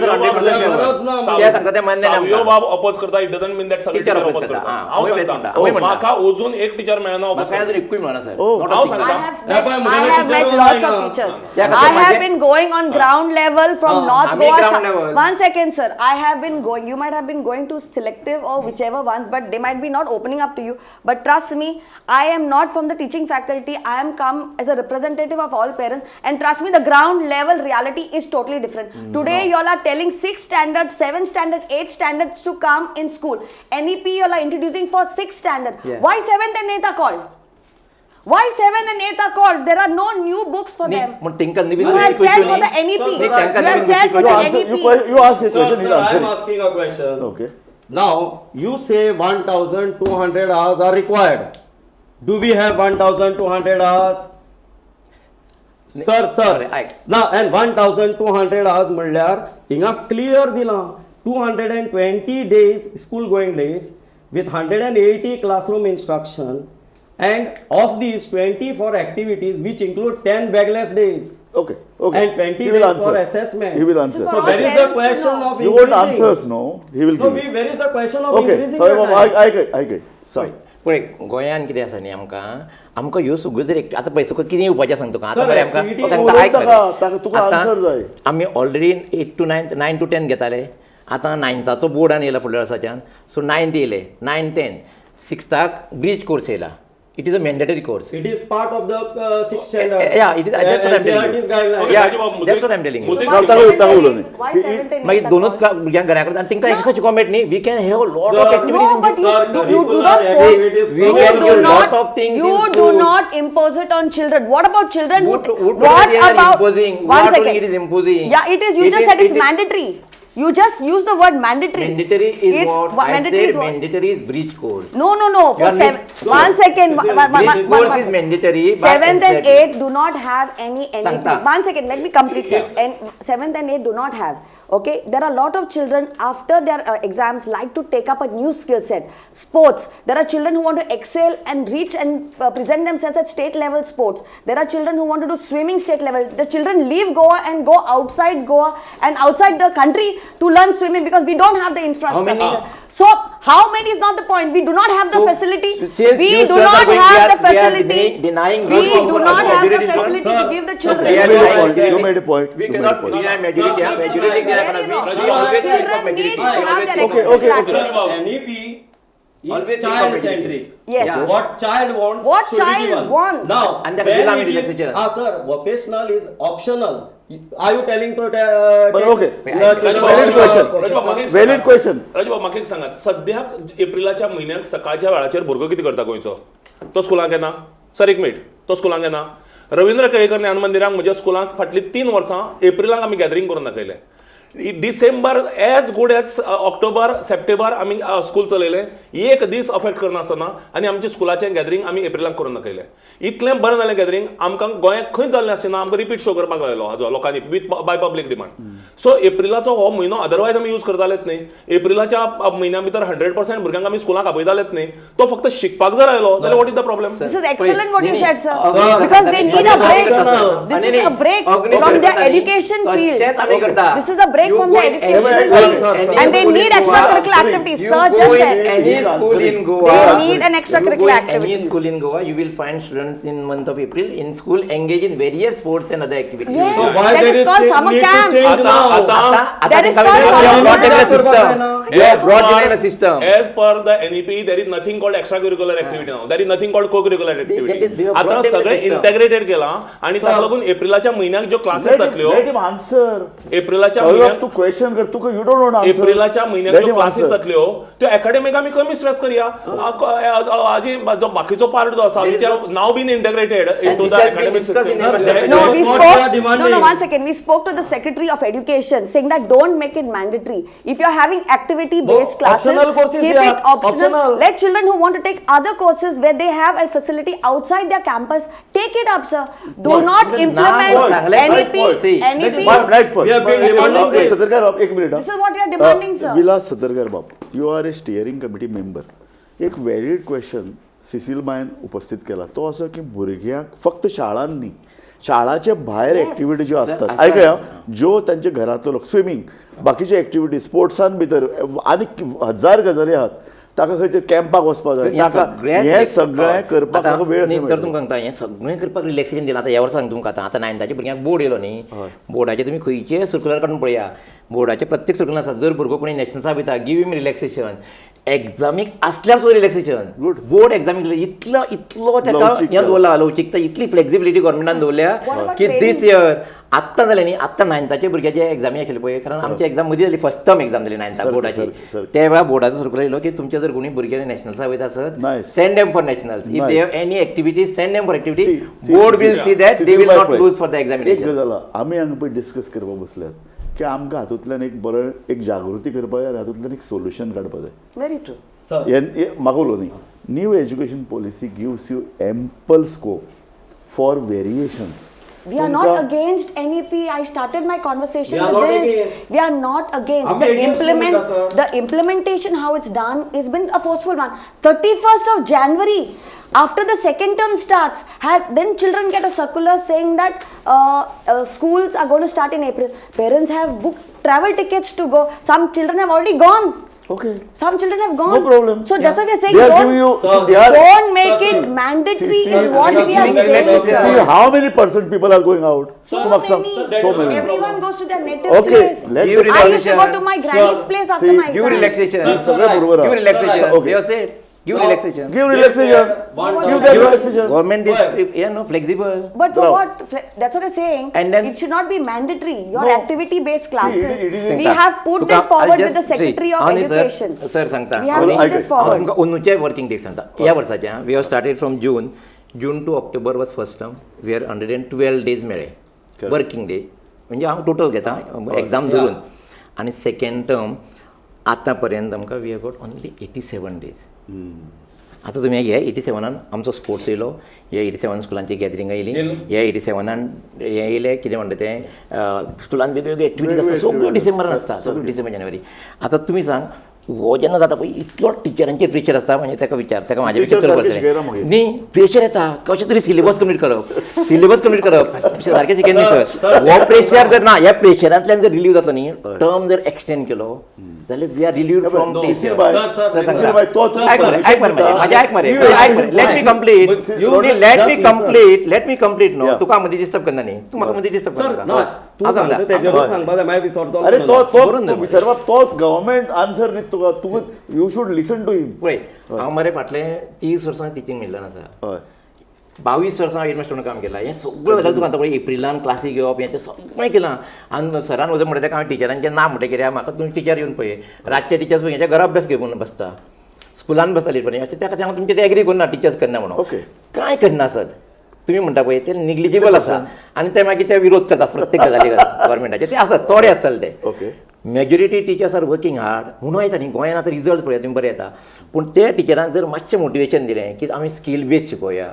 100% गरज ना. फेवर. ते सांगता ते मान्य ना सावियो आमकां. बाब अपोज करता, it doesn't mean that सगळे टीचर टीचर oppose oppose करता. करता. हा, हांव हांवूय सांगता, म्हणटा, हांवूय म्हणटा. म्हाका अजून एक टिचर मेळना oppose म्हाका अजून एकूय मेळना सर. Oh. Not a हांव single. I सांगता. have Yeah, met, but I मुझे have met teacher lots ना. of teachers. Yeah, I have माझे- been going on ground level from North आम्ही Goa. ground level. One second, sir. I have been going. You might have been going to selective or whichever ones, but they might be not opening up to you. But trust me, I am not from the teaching faculty. I am come as a representative of all parents. And trust me, the ground level reality is totally different. Today, you all are telling 6th standard, 7th standard, 8th standards to come in school. NEP you all are introducing for 6th standard. Yeah. Why 7th and 8th are called? Why 7 and 8 are called? There are no new books for न्ही, them. पूण तेंकां नवीन You have गोश्टी said for न्ही. the NEP. Sir, You sir, have said for You the answer, NEP. you ask his Sir, question, he's sir, I am answering. asking a question. Okay. Now, you say 1,200 hours are required. Do we have 1,200 hours? Sir, sir. बरें, आयक. ना, and 1,200 hours म्हणल्यार हिंगा clear दिलां, 220 days school going days with 180 classroom instruction, and of these 20 for activities which include 10 bagless days. Okay. And 20 He will days for answer. assessment. He will answer. This is So for all where is the parents to question know. of You want increasing? answers, no? He will No, give we, you. where is the question of Okay, increasing sorry, the बाबा, time? आयक आयक आयक सांग. पळय, गोंयान कितें आसा न्ही, आमकां आमकां ह्यो सगळ्यो जर आतां पळय सगळ्यो कितें येवपाचें सांग तुका आतां. Sir, बरें, आमकां activity सांगता, आयक उलोवं मरे. ताका, तुका आतां answer जाय. आमी already 8 to 9, 9 to 10 घेताले. आतां नायन्थाचो बोर्डान येयला फुडल्या वर्साच्यान, सो नायन्थ येयले, 9 10, सिक्स्थाक ब्रीज कोर्स येयला. It is a mandatory course. It is part of the sixth standard. Yeah, it is. That's what I'm telling you. NCERT's guideline. Yeah, that's what I'm telling you. So ना, why ताका seventh ताका and उलोवं eighth? Why न्ही. seventh and मागीर eighth दोनूच are called? भुरग्यांक घरा कडेन आनी तांकां एक्स्ट्रा शिकोवंक मेळट न्ही. We can have lot of Sir, activities. No, but you, Sir, do, you do curricular not force. activities We You can do give lot not. of things You in do school. not impose it on children. What about children? Who, What what we are about imposing? One What second. only it is imposing? Yeah, it is. You It just is- said it's it is- mandatory. You just use the word mandatory. Mandatory is It's what I mandatory said. is what? Mandatory is breach course. No, no, no. You For are seven, one second. Cecil, One, one, Breach one, course one, is mandatory. by Seventh and NCERT. eighth do not have any NEP. Sangta. One second, let me complete, sir. And seventh and eighth do not have. Okay, there are a lot of children after their exams like to take up a new skill set. Sports. There are children who want to excel and reach and present themselves at state level sports. There are children who want to do swimming state level. The children leave Goa and go outside Goa and outside the country to learn swimming because we don't have the infrastructure. So how many is not the point. We do not have the So, facility. since We you do students are not going, have we the are- we are facility. denying We vote do for not have the majority. facility to Sir, give the sir, children. We are You made a denying- point. You made a point. We You made a cannot point. deny majority. Sir, Majority sir, deny. Very wrong. We always think of Children majority. need to We have always their think Okay, of- okay, okay. Rajubab, NEP is Always think of child majority. centric. Yes. Yeah. What child wants, What should be child given. wants. Now, And the when curriculum it is- relaxation. Ah, sir, vocational is optional. Are you telling to But take okay. the children Valid to, question. vocational? Valid question. Rajubab म्हाका एक सांगात, सद्याक एप्रिलाच्या म्हयन्याक सकाळच्या वेळाचेर भुरगो कितें करता गोंयचो? तो स्कुलांक येना. सर एक मिनट, तो स्कुलांक येना. रवींद्र केळेकर ज्ञान मंदिराक म्हज्या स्कुलांक फाटलीं 3 वर्सां एप्रिलाक आमी गॅदरींग करून दाखयलें. December as good as October September आमी स्कूल चलयलें, एक दीस अफेक्ट करनासतना. आनी आमच्या स्कुलाचें गॅदरींग आमी एप्रिलाक करून दाखयलें. इतलें बरें जालें गॅदरींग, आमकां गोंयांत खंयच जाल्लें आसना. आमकां रिपीट शो करपाक लायलो हाजो लोकांनी with by public demand. So एप्रिलाचो हो म्हयनो अदरवायज आमी यूज करतालेच न्ही. एप्रिलाच्या म्हयन्या भितर 100% भुरग्यांक आमी स्कुलाक आपयतालेच न्ही. तो फक्त शिकपाक जर आयलो जाल्यार what is the problem? This is excellent what you said, sir. Sir, Because they need a break. Sir, This is a break from their education field. तशेंच आमी करता. This is a break You from go their in education any field. Sir, And they school need in extracurricular Goa. activities. You Sir go just in said. any school in Goa. They need an extracurricular You go in activities. Any school in Goa, you will find students in month of April in school engage in various sports and other activities. Yes. So why That there is is called summer need to camp. change आता- now? आता- आता That is आता called we have summer brought in a camp. system. We have brought in a system. As per the NEP, there is nothing called extracurricular activity now. There is nothing called co-curricular activity. That is- we have आता brought in the सगळें system. Integrated केलां आनी ताका लागून एप्रिलाच्या म्हयन्याक ज्यो classes जातल्यो, Let him answer. एप्रिलाच्या Saurabh, म्हयन्याक तू क्वेश्चन कर, तुका you don't want answer. एप्रिलाच्या म्हयन्याक Let ज्यो him classes answer. जातल्यो त्यो एकाडेमीक आमी कमी स्ट्रेस करया. हाजी जो बाकीचो पार्ट जो आसा There is which now been integrated into this the has been academic discussed in system. the Sir, No, That's we what we are spoke. No, no, demanding. one second. We spoke to the Secretary of Education saying that don't make it mandatory. If you're having activity-based No, classes, optional courses keep they it are. optional. Optional. Let children who want to take other courses where they have a facility outside their campus, take it up, sir. Do not Now, implement सांगलें NEP. See, NEP. Next point. We have been demanding this. Satarkar बाब, एक minute. This is what we are demanding, sir. Vilas Satarkar बाब, you are a steering committee member. एक valid question सिसील बायन उपस्थित केला, तो असो की भुरग्यांक फक्त शाळान न्ही, शाळाचे भायर Yes. Activity ज्यो आसतात, आसा. आयकया, ज्यो तांच्या घरांतलो लोक स्विमींग, बाकीचे एक्टिविटी स्पोर्ट्सान भितर आनी हजार गजाली आहात, ताका खंय तरी कॅम्पाक वचपाक जाय, हे ताका सगळ्यात हें सगळें करपाक आतां ताका वेळ न्ही, खंय तर मेळटलो? तुमकां सांगता, हें सगळें करपाक रिलॅक्सेशन दिलां. आतां ह्या वर्सा सांगता तुमकां, आतां आतां नायन्थाच्या भुरग्यांक बोर्ड येयलो न्ही, बोर्डाचे तुमी खंयचेय सर्कुलर काडून पळया, बोर्डाचे प्रत्येक सर्कुलर आसा. जर भुरगो कोणी नॅशनल्सा वयता, गिव हिम रिलॅक्सेशन. एग्जामीक आसल्यार सुद्दां रिलॅक्सेशन. Good. Board एग्जामीक इतलो इतलो ताका लवचीक हें दवरला, लवचिकता इतली फ्लेक्सिबिलिटी गव्हर्मेंटान दवरल्या What about की training? This year आत्तां जालें न्ही, आत्तां नायन्थाच्या भुरग्याचे एग्जामी आशिल्ले पळय, कारण आमची एग्जाम मदीं जाली, फर्स्ट टर्म एग्जाम जाली नायन्थाक सारकें, बोर्डाची. सारकें, सारकें. त्या वेळार बोर्डाचो सर्कुलर येयलो की तुमचे जर कोणी भुरगे नॅशनल्सा वयता आसत, Nice. Send them for nationals. If Nice. they have any activity, send them for activity. See, see, Board see, will see that they see, will bye not पळय. lose for the एक examination. गजाल आहा, आमी हांगा पळय discuss करपाक बसल्यात की आमकां हातूंतल्यान एक बरें एक जागृती करपाक जाय आनी हातूंतल्यान एक सोल्युशन काडपाक जाय. Very true. Sir, हे म्हाका उलोवं न्ही. New education policy gives you ample scope for variations. We are not against NEP. I started my conversation We are with not this. against. We are not against. Are we The against implement, Bhumika, sir? the implementation, how it's done, has been a forceful one. 31st of January, after the second term starts, then children get a circular saying that schools are going to start in April. Parents have booked travel tickets to go. Some children have already gone. Okay. Some children have gone. No problem. So that's what we are saying. They are Don't, giving you. Sir, they are, don't make Sir, it mandatory See, is what see, we are see, saying, see, sir. See how many percent people are going out. So Maximum. many. Sir, that So is many. Everyone goes to their native Okay, place. let Give me- I used to go to my Sir, granny's place after see, my Give exams. relaxation. Sir, सगळें बरोबर Give आहा. relaxation. Okay. They have said. Give relaxation. Give relaxation. Give that relaxation. Government is you know flexible. But for what? That's what I'm saying. And then it should not be mandatory. Your No. activity-based classes. See, it is we have put this forward with the Secretary of Education. Sir सांगता We have put this forward. तुमकां अंदूचे working day सांगता ह्या वर्साच्या. We have started from June. June to October was first term. We are 112 days मेळ्ळे working day, म्हणजे हांव total घेता exam धरून. आनी सेकंड टर्म आतां पर्यंत आमकां we have got only 87 days. आतां तुमी हे 87 आमचो स्पोर्ट्स येयलो, हे 87 स्कुलांची गॅदरिंगां येयली, हे 87 हें येयलें कितें म्हणटा तें स्कुलान वेगवेगळ्यो एक्टिविटीज आसता, सगळ्यो डिसेंबरान आसता, सगळ्यो डिसेंबर जानेवारी. आतां तुमी सांग हो जेन्ना जाता पळय इतलो टिचरांचेर प्रेशर आसता, म्हणजे ताका विचार ताका म्हाजे पेक्षा चड पडटलें न्ही. प्रेशर येता कशें तरी सिलेबस कंप्लीट करप, सिलेबस कंप्लीट करप सारकें शिकयन न्ही सर. हो प्रेशर जर ना, ह्या प्रेशरांतल्यान जर रिलीव जातलो न्ही, टर्म जर एक्सटेंड केलो जाल्यार we are relieve from pressure. आयक मरे म्हाजें, आयक मरे, आयक मरे, let me complete, let me complete, let me complete. No तुका मदीं डिस्टर्ब करना न्ही, तूं म्हाका मदीं डिस्टर्ब करना. तूं सांगता तेजेरूच सांगपा जाय, मागीर विसरतलो. अरे तो तो तो गव्हर्मेंट आन्सर न्ही तुका, तूं you should listen to him. पळय हांव मरे फाटले 30 वर्सां टिचींग मिल्लान आसा, 22 वर्सां हेडमास्टर म्हणून काम केलां. हें सगळें गजाल तुका आतां पळय एप्रिलान क्लासी घेवप हें तें सगळें केलां. आनी सरान वचून म्हणटा ताका हांवें टिचरांचें नांव म्हणटा कित्याक म्हाका तुमी टिचर येवन पळय रातचे टिचर्स भुरग्यांच्या घरा अभ्यास घेवन बसता, स्कुलान बसता लेटपणी अशें. त्या खातीर हांव तुमचें तें एग्री करूं ना टिचर्स करना म्हणून. कांय करना आसत तुमी म्हणटा पळय ते निग्लिजिबल आसा आनी ते मागीर ते विरोध करतात प्रत्येक गजाली गव्हर्मेंटाचे, ते आसत थोडे आसतले ते. Majority teachers are working hard म्हणून येता न्ही गोंयान. आतां रिजल्ट पळया तुमी बरें येता, पूण ते टिचरांक जर मातशें मोटिवेशन दिलें की आमी स्कील बेज शिकोवया,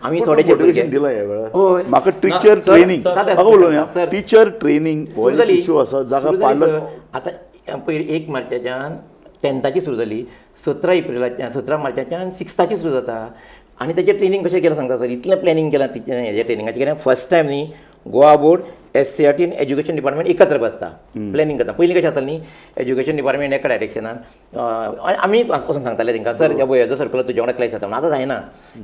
आमी थोडेशे मोटिवेशन दिलां ह्या वेळार. म्हाका टिचर ट्रेनिंग म्हाका उलोवया, टिचर ट्रेनिंग हो इशू आसा जाका पालक. आतां पयर 1 मार्चाच्यान 10थाची सुरू जाली, 17 एप्रिलाच्यान 17 मार्चाच्यान 6थाची सुरू जाता. आनी तेजें ट्रेनिंग कशें केलां सांगता सर, इतलें प्लॅनिंग केलां टिचर हेजें ट्रेनिंगाचें कित्याक फर्स्ट टायम न्ही गोवा बोर्ड SCERT आनी एज्युकेशन डिपार्टमेंट एकत्र बसता प्लॅनिंग करता. पयलीं कशें आसतालें न्ही एज्युकेशन डिपार्टमेंट एका डायरेक्शनान आमी वचून सांगताले तांकां सर ह्या हेजो सर्कल तुज्या वांगडा क्लास जाता म्हणून. आतां जायना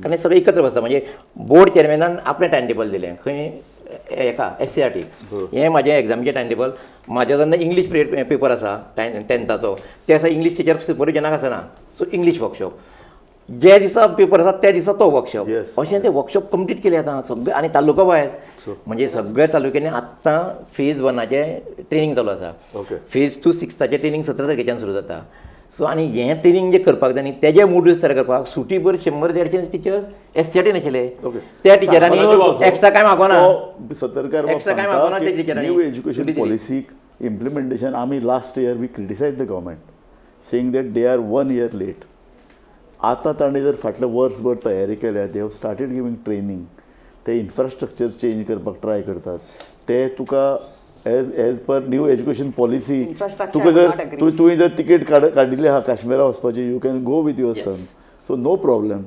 कारण सगळें एकत्र बसता. म्हणजे बोर्ड चेअरमॅनान आपलें टायम टेबल दिलें खंय हेका SCERT, हें म्हाजें एग्जामीचें टायम टेबल. म्हाज्या जेन्ना इंग्लीश पेपर आसा 10थाचो ते आसा इंग्लीश टिचर सुपरविजनाक आसना, सो इंग्लीश वर्कशॉप जे दिसा पेपर आसा त्या दिसा तो वर्कशॉप, अशें ते वर्कशॉप कंप्लीट केले आतां सगळे. आनी तालुका वायज म्हणजे सगळ्या तालुक्यांनी आत्तां फेज 1 ट्रेनिंग चालू आसा, फेज 2 6थाचें ट्रेनिंग 17 तारखेच्यान सुरू जाता. सो आनी हें ट्रेनिंग जें करपाक जाय न्ही तेजे मोड्यूल्स तयार करपाक सुटीभर 100-150 टिचर्स SCERT नाशिल्ले, त्या टिचरांनी एक्स्ट्रा कांय मागोना, सतर्कार एक्स्ट्रा कांय मागोना त्या टिचरांनी. न्यू एज्युकेशन पॉलिसीक इम्प्लिमेंटेशन आमी last year we criticise the government saying that they are 1 year late. आतां ताणें जर फाटलें वर्सभर तयारी केल्या, they have started giving training, ते इन्फ्रास्ट्रक्चर चेंज करपाक ट्राय करतात, ते तुका as per new education policy तुका जर तुवें जर तिकेट काडिल्ली आहा काश्मीरा वचपाची, you can go with your son, so no problem.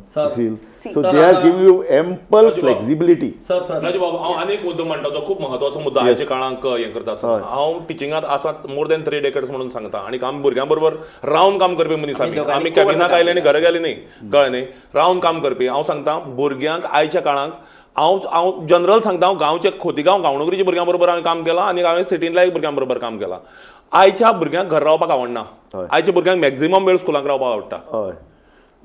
So they are giving you ample flexibility. Sir Raju बाबू हांव आनी एक मुद्दो म्हणटा जो खूब म्हत्वाचो मुद्दो आयच्या काळांक हें करता आसा. हांव टिचिंगांत आसा मोर दॅन 3 decades म्हणून सांगता आनी आमी भुरग्यां बरोबर रावन काम करपी मनीस. आमी कॅबिनाक आयले आनी घरा गेले न्ही, कळ्ळें न्ही, रावन काम करपी. हांव सांगता भुरग्यांक आयच्या काळांक हांव जनरल सांगता, हांव गांवचे खोतीगांव गांवडोंगरीच्या भुरग्यां बरोबर हांवें काम केलां आनी हांवें सिटींतल्या एक भुरग्यां बरोबर काम केलां. आयच्या भुरग्यांक घर रावपाक आवडना, आयच्या भुरग्यांक मॅक्झिमम वेळ स्कुलांक रावपाक आवडटा.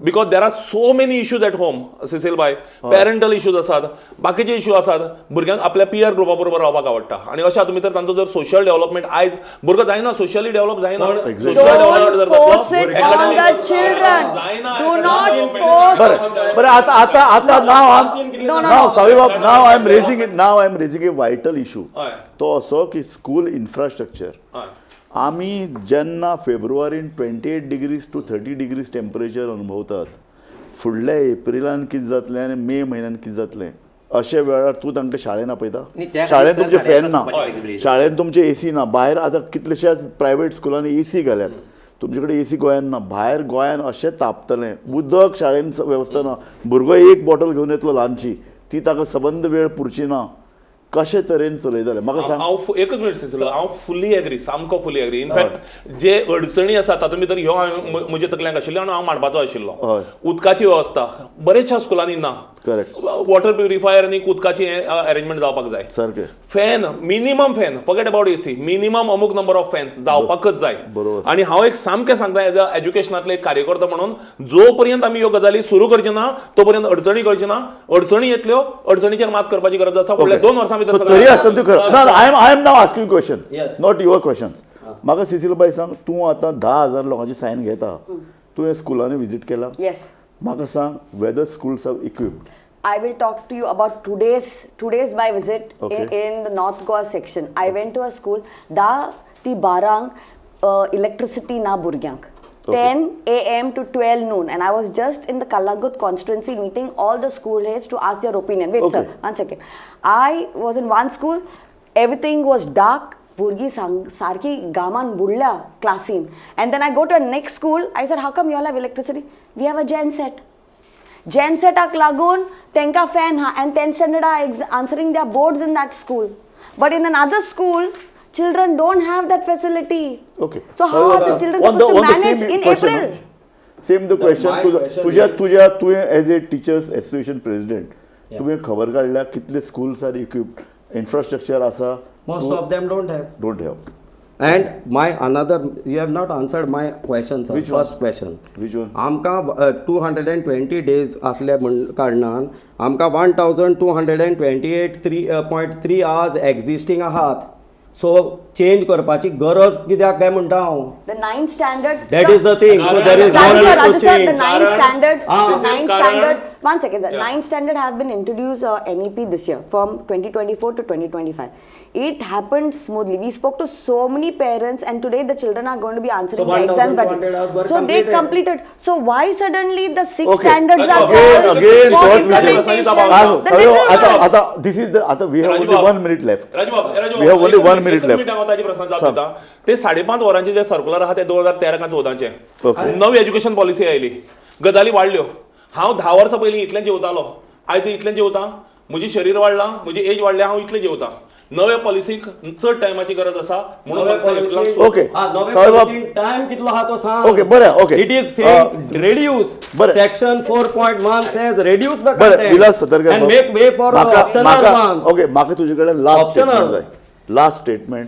Because there are so many issues at home, Cecil bhai, parental issues आसात, बाकीचे इश्यू आसात, भुरग्यांक आपल्या पियर ग्रुपा बरोबर रावपाक आवडटा. आनी अशा हातूंत भितर तांचो जर सोशल डेव्हलपमेंट आयज भुरगो जायना, सोशली डेव्हलप जायना, सोशल डेव्हलपमेंट जर जायना. बरें आतां आतां आतां नाव सावी बाब, now I am raising it, now I am raising a vital issue. तो असो की स्कूल इन्फ्रास्ट्रक्चर आमी जेन्ना फेब्रुवारीन 28 degrees to 30 degrees temperature अनुभवतात, फुडल्या एप्रिलान कितें जातलें आनी मे म्हयन्यान कितें जातलें, अशे वेळार तूं तांकां शाळेन आपयता, शाळेन तुमचें फॅन ना, शाळेन तुमचें एसी ना, भायर आतां कितलेश्याच प्रायवेट स्कुलांनी एसी घाल्यात, तुमचे कडेन एसी गोंयान ना, भायर गोंयान अशें तापतलें, उदक शाळेन वेवस्था ना, भुरगो एक बॉटल घेवन येतलो ल्हानशी, ती ताका सबंद वेळ पुरची ना. कशे तरेन चलयतले म्हाका सांग. हांव एकच मिनट सिसिलो, हांव फुली एग्री, सामको फुली एग्री. इनफॅक्ट जे अडचणी आसा तातूंत भितर ह्यो हांवें म्हज्या तकल्यांक आशिल्ल्यो आनी हांव मांडपाचो आशिल्लो. उदकाची वेवस्था बरेचशा स्कुलांनी ना. करेक्ट. वॉटर प्युरिफायर आनी उदकाची अरेंजमेंट जावपाक जाय. सारकें. Fan, minimum fan, forget about AC, minimum अमूक नंबर ऑफ फॅन्स जावपाकच जाय. बरोबर. आनी हांव एक सामकें सांगता एज अ एज्युकेशनांतलो एक कार्यकर्तो म्हणून, जो पर्यंत आमी ह्यो गजाली सुरू करचे ना तो पर्यंत अडचणी कळच्यो ना. अडचणी येतल्यो, अडचणीचेर मात करपाची गरज आसा. फुडल्या 2 वर्सां भितर सो तरी आसतना तूं खरो ना. I am now asking question, Yes. Not your questions. म्हाका सिसील बाय सांग, तूं आतां 10,000 लोकांची सायन घेता, तुवें स्कुलांनी विजीट केला? येस. म्हाका सांग whether schools are equipped. I will talk to you about today's my visit. Okay. In the North Goa section. I went to a school, 10 ती 12 electricity na भुरग्यांक. 10 a.m. to 12 noon, and I was just in the Kalangut constituency meeting all the school heads to ask their opinion. Wait, Okay. sir, one second. I was in one school, everything was dark. भुरगीं सारकी गामान बुडल्या क्लासीन. And then I go to next school, I sir, how come you all have electricity? We have a genset. जेनसेटाक लागून तांकां fan हा, and 10th standard are answering their boards in that school, but in another school children don't have that facility. Okay. So how are the children On the- supposed to on the manage same in question, April? Same the question. My तुझ्या question तुझ्या is- तुझ्या तुवें as a teachers association president तुवें खबर काडल्या कितले schools are equipped, infrastructure आसा? Most of them don't have. Don't have. And my another, you have not answered my question, sir. Which one? First question. Which one? आमकां 220 days असल्या म्हण कारणान आमकां 1228.3 hours existing आहात. सो चेंज करपाची गरज कित्याक काय म्हणटा हांव. The ninth standard. That is the thing. So there is no Raju sir, need to Raju sir, the change. ninth standard, the ninth standard. One second, sir. Yeah. Ninth standard have been introduced NEP this year from 2024 to 2025. It happened smoothly. We spoke to so many parents, and today the children are going to be answering So the exam. 1200 hours were So they completed. completed. So why suddenly the sixth Okay. standards are Again, called again, for thought mission. implementation? Ah, The Savio, little आता ones. आता this is the आता we have only Rajubab. 1 minute left. Rajubab, Rajubab, We have only एकच 1 minute एकच left. Minute हांव ताजे प्रस्न जाप सांग. दिता. ते 5.5 वरांचे जे सर्कुलर आहा ते 2013 का 14चे. Okay. नवी एज्युकेशन पॉलिसी आयली, गजाली वाडल्यो. हांव 10 वर्सां पयलीं इतलें जेवतालो, आयज इतलें जेवता. म्हजें शरीर वाडलां, म्हजी एज वाडल्या, हांव इतलें जेवता. नवे पॉलिसीक चड टायमाची गरज आसा म्हणून नवे म्हाका दिसता एप्रिलाक policy- Okay. हा, नवे साहेब, टायम कितलो आहा तो सांग. Okay, बरें, okay. It is saying reduce. बरें. Section 4.1 says reduce the बरें, content Vilas Satarkar and make way for optional ones. Okay, म्हाका तुजे कडेन लास्ट Optional. Statement जाय. Last statement.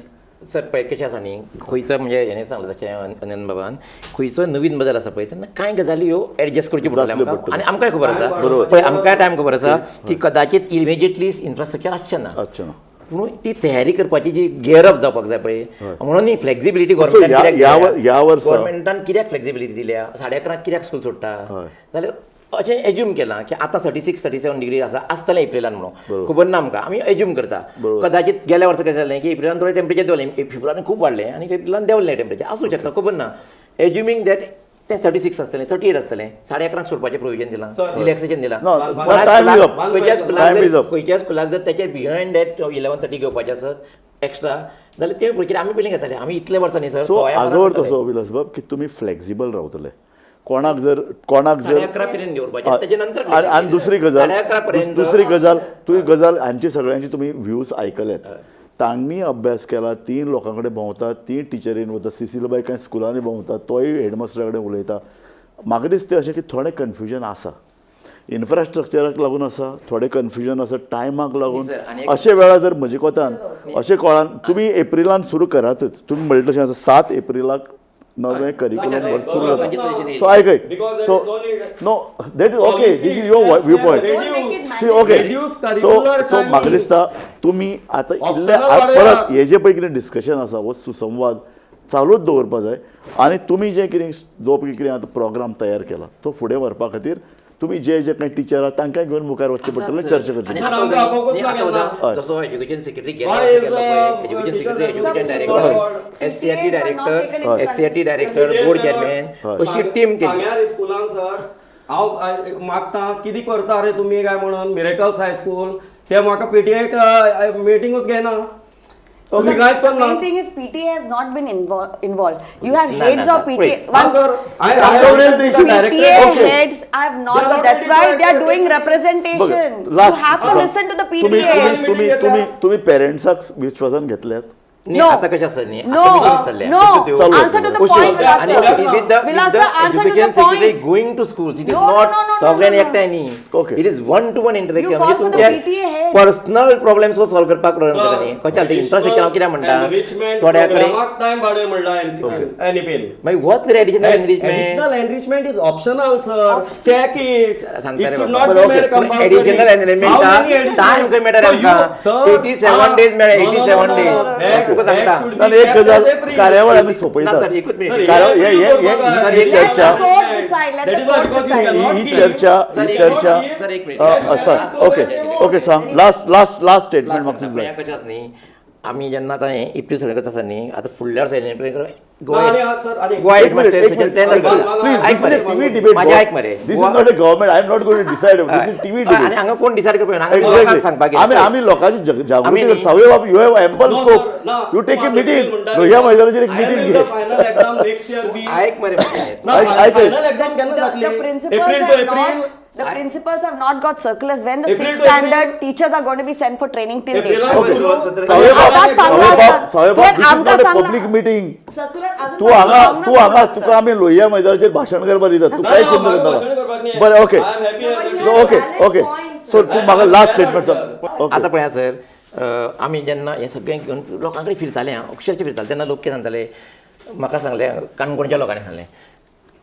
सर पळय कशें आसा न्ही, खंयचो म्हणजे हेणें सांगलें तशें अनंत बाबान, खंयचो नवीन बदल आसा पळय तेन्ना कांय गजाली ह्यो एडजस्ट करच्यो पडटल्यो जातल्यो आमकां. पडटल्यो. आनी आमकांय खबर आसा. बरोबर. पळय आमकांय टायम खबर आसा की कदाचित इमिजिएटली इन्फ्रास्ट्रक्चर आसचें ना. अच्छा ना. पूण ती तयारी करपाची जी गियरअप जावपाक जाय पळय, म्हणून ही फ्लेक्सिबिलिटी ह्या- ह्या वर- ह्या वर्सा- गव्हर्मेंटान कित्याक फ्लेक्सिबिलिटी दिल्या, 11:30 कित्याक स्कूल सोडटा जाल्यार अशें एज्यूम केलां की आतां 36 37 डिग्री आसा आसतलें एप्रिलान म्हणून, खबर ना आमकां, आमी एज्यूम करता. कदाचित गेल्या वर्सा कशें जालें की एप्रिलान थोडें टेम्परेचर देंवलें, फेब्रुवारीन खूब वाडलें आनी एप्रिलान देंवलें टेम्परेचर, आसूं शकता, खबर ना. एज्युमींग that तें 36 आसतलें, 38 आसतलें, 11:30 सोडपाचें प्रोविजन दिलां, रिलॅक्सेशन दिलां. No, time is up. खंयच्या स्कुलाक Time is जर up. खंयच्या स्कुलाक जर तेचे बिहायंड that 11:30 घेवपाचें आसत एक्स्ट्रा जाल्यार ते पळय आमी पयलीं घेताले, आमी इतले वर्सां न्ही सर. सो हाजो अर्थ असो विलास बाब की तुमी फ्लेक्सिबल रावतले. कोणाक जर कोणाक जर 11:30 पर्यंत दवरपाचें, तेजे नंतर आनी आनी दुसरी गजाल 11:30 पर्यंत दुसरी गजाल तुवें गजाल हांची सगळ्यांची तुमी व्ह्यूज आयकल्यात, तांणी अभ्यास केला, ती लोकां कडेन भोंवतात, ती टिचरीन वता, सिसिलबाई कांय स्कुलांनी भोंवता, तोय हेडमास्टरा कडेन उलयता. म्हाका दिसता अशें की थोडें कन्फ्युजन आसा, इन्फ्रास्ट्रक्चराक लागून आसा, थोडें कन्फ्युजन आसा टायमाक लागून. सर, आनी अशे वेळार जर म्हजे कोतान अशें कळान तुमी एप्रिलान सुरू करातच, तुमी म्हणलें तशें आसा, 7 एप्रिलाक नवें करिक्युलम वर्स सुरू जाता. सो आयक आयक, Because there so is no need. No, that is okay, this is your view point. Don't see okay, Reduce so curricular so timing. म्हाका दिसता तुमी आतां इल्ले Optional वाडयात. परत हे जे पळय कितें डिस्कशन आसा हो सुसंवाद चालूच दवरपा जाय. आनी तुमी जें कितें जो पळय कितें आतां प्रोग्राम तयार केला तो फुडें व्हरपा खातीर तुमी जे जे कांय टिचर आहा तांकां घेवन मुखार वचचें पडटलें, चर्चा करची आनी पडटली. आतां आमकां आपोवंकूच न्ही, आतां लागेल सुद्दां जसो एज्युकेशन सेक्रेटरी गेला Why is, गेला पळय, education teachers secretary, education association director, board? SCERT PTAs are not director, taken into SCERT director, board chairman, अशी टीम केली. सांग्यार स्कुलान सर हांव मागता कितें करता रे तुमी काय म्हणून मिरेकल्स हायस्कूल ते म्हाका पीटीएक मिटिंगूच घेना. तुमी कांयच करना. Main thing is PTA has not been involved. You have ना, heads ना, of sir. PTA. Wait. हा, sir, So raise the issue. PTA Okay. heads have not They are got. not That's ready why to they are take doing it. representation. You last have to listen to the तुम्ही PTA. तुम्ही तुम्ही तुम्ही तुम्ही पेरेंट्साक विश्वासान घेतल्यात? न्ही, No. आतां कशें आसता न्ही, No. आतां meetings चल्ल्या. No. कश्यो त्यो? चालू. Answer to the कश्यो? point, Vilas आनी sir. with the- with Vilas the sir, answer to the education secretary point. going to schools, it is No, no, not no, no, no, सगळ्यांनी no, no. एकठांय न्ही. Okay. It is one to one interaction. You म्हणजे call for the तुमच्या PTA head. Personal problems solve करपाक problem जाता न्ही. कशें जालें इन्फ्रास्ट्रक्चर हांव कित्याक म्हणटा, थोड्या कडेन टायम वाडय म्हणला एनईपीन. मागीर होच रे additional enrichment. Additional enrichment is optional, sir. Check it. सांगता it रे should बाबा. Not be made compulsory. Additional enrichment time खंय मेळटा रे आमकां? 87 days मेळ्ळे, 87 days. तुका सांगता. ना, एक गजाल, कार्यावळ आमी ना सोंपयतात. सर, एकूच मिनिट. कार्यावळ हे हे हे ही चर्चा Let the court decide. Let the court decide. ही ही चर्चा ही चर्चा सर, एक मिनिट. आसा. ओके ओके, सांग लास्ट लास्ट लास्ट स्टेटमेंट म्हाका तुजें जाय. कशें आसा न्ही, आमी जेन्ना आतां हें एप्रील सगळें करता आसतना न्ही, आतां फुडल्या वर्सा ना, आनी हा, सर, आनी- गोवा एक मिनिट, एक minute. Please, Please, this is a TV debate. माझे ऐक मरे. This is not a government. I am not going to decide. This is TV आनी debate. हांगा कोण डिसायड करपा ना, हांगा लोकांक Exactly. सांगपाक आमी आमी लोकांची जागृती आमी करता. सावय बाब, you have ample No, scope. sir, ना. You take a तूं meeting. म्हणटा लोहिया मैदानाचेर एक I am meeting in the घे. final exam next year be. ऐक मरे माझे. ना, ऐक- ऐक. final exam केन्ना The, जातली? the principals April to have April. not. The principals have not got circulars when the April sixth to April. standard teachers are going to be sent for training till date. April Okay. सुरू. सावय बाब, आतांच सांगला सावय बाब, sir. सावय बाब, तुवें this is आमकां not a सांगला. public meeting. Circular अजून तू हांगा पावूंक ना तू हांगा सर. तुका आमी लोहिया मैदानाचेर भाशण करपाक दितात, तू ना, कांय ना, चिंता म्हाका भाशण करपाक करनाका. न्ही. बरें, okay. I am happy. No, but you have okay valid okay points, so sir. तू म्हाका लास्ट स्टेटमेंट सांग. ओके. आतां पळया सर, आमी जेन्ना हें सगळें घेवन लोकां कडेन फिरताले, आं, अक्षरशा फिरताले तेन्ना लोक कितें सांगताले म्हाका, सांगलें काणकोणच्या लोकांनी सांगलें,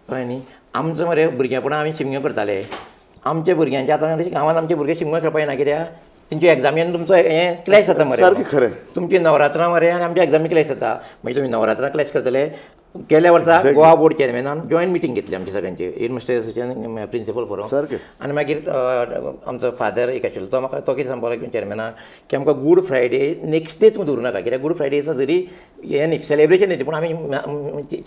कळ्ळें न्ही, आमचो मरे भुरगेपणां आमी शिमग्यो करताले, आमच्या भुरग्यांच्या आतां गांवांत आमचे भुरगे शिमगो खेळपाक येना कित्याक तेंच्यो एग्जामी आनी तुमचो हें क्लॅश जाता मरे. सारकें खरें. तुमची नवरात्रां मरे आनी आमच्या एग्जामी क्लॅश जाता, मागीर तुमी नवरात्रां क्लॅश करतले. गेल्या वर्सा गोवा बोर्ड चेअरमॅनान जॉयंट मिटींग घेतली आमची सगळ्यांची, हेडमास्टर असोसिएशन, प्रिंसिपल फोरम. सारकें. आनी मागीर आमचो फादर एक आशिल्लो, तो म्हाका तो कितें सांगपाक लागलो चेअरमॅनाक की आमकां गुड फ्रायडे नेक्स्ट डे तुमी दवरूं नाका, कित्याक गुड फ्रायडे दिसा जरी हें न्ही सेलेब्रेशन न्ही, पूण आमी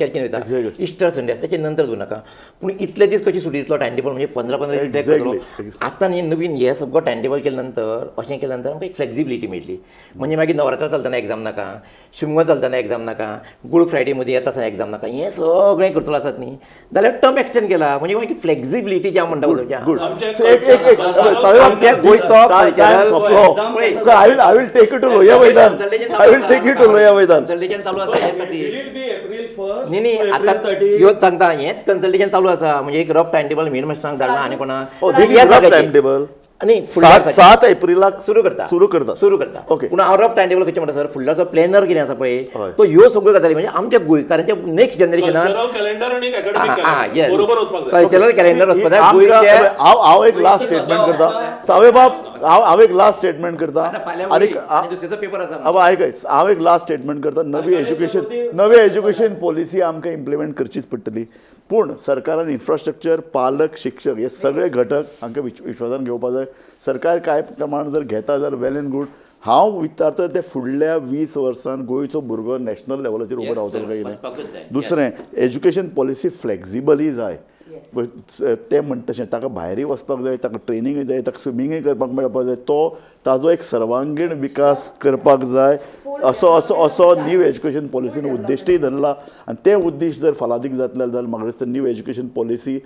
चर्चीन वयता, इस्टर संडे आसा तेच्या नंतर दवरूं नाका. पूण इतले दीस कशी सुटी दितलो टायम टेबल, म्हणजे 15-15 दीस करतलो. आतां न्ही नवीन हे सगळो टायम टेबल केल्या नंतर, अशें केल्या नंतर आमकां एक फ्लेक्सिबिलिटी मेळटली. म्हणजे मागीर नवरात्रां चलतना एग्जाम नाका, शिमगो चलतना एग्जाम नाका, गुड फ्रायडे मदीं येता आसतना एग्जाम नाका, हें सगळें करतलो आसत न्ही जाल्यार टर्म एक्सटेंड केला म्हणजे मागीर फ्लेक्सिबिलिटी जी हांव म्हणटा उलोवचें. गुड. आमचें एक एक एक सावय बाब, आमच्या गोंयचो टायम सोंपलो. तुका I will take you to Lohia Maidan. I will take you to Lohia Maidan. Consultation चालू आसा हे खातीर. Will it be April 1st न्ही न्ही, to April आतां 30? ह्यो सांगता, हेंच कन्सल्टेशन चालू आसा, म्हणजे एक रफ टायम टेबल हेड मास्टरांक धाडला आनी कोणा Oh, this is rough timetable. न्ही, फुडल्या सात वर्साचें. 7 एप्रिलाक सुरू करता. सुरू करता. सुरू करता. ओके. पूण हांव रफ टायम टेबल कशें म्हणटा सर, फुडल्याचो प्लॅनर कितें आसा पळय, हय. तो ह्यो सगळ्यो गजाली म्हणजे आमच्या गोंयकारांच्या नेक्स्ट जनरेशनान कल्चरल कॅलेंडर आणि अकॅडमिक कॅलेंडर बरोबर वचपाक जाय. कल्चरल कॅलेंडर वचपाक जाय आमकां गोंयचे. हांव हांव एक लास्ट स्टेटमेंट करता, सावय बाब, हांव हांव एक लास्ट स्टेटमेंट करता. फाल्यां आनी आनी दुसऱ्याचो पेपर आसा. हांव आयक, हांव एक लास्ट स्टेटमेंट करता. नवी एज्युकेशन पॉलिसी आमकां इम्प्लिमेंट करचीच पडटली, पूण सरकारान इन्फ्रास्ट्रक्चर, पालक, शिक्षक हे सगळे घटक हांकां विश्वासान घेवपाक जाय. सरकार कांय प्रमाण जर घेता जाल्यार वेल एंड गुड. हांव विचारता ते फुडल्या 20 वर्सान गोंयचो भुरगो नॅशनल लेवलाचेर उबो रावतलो काय वचपाकूच कितें. जाय. दुसरें, एज्युकेशन पॉलिसी फ्लेक्झिबलय जाय. ते म्हणटा तशें ताका भायरूय वचपाक जाय, ताका ट्रेनिंगय जाय, ताका स्विमींगय करपाक मेळपाक जाय, तो ताजो एक सर्वांगीण विकास करपाक जाय. असो असो असो न्यू एज्युकेशन पॉलिसीन उद्दिश्टय धरला आनी ते उद्दिश्ट जर फलादीक जातले जाल्यार म्हाका दिसता न्यू एज्युकेशन पॉलिसी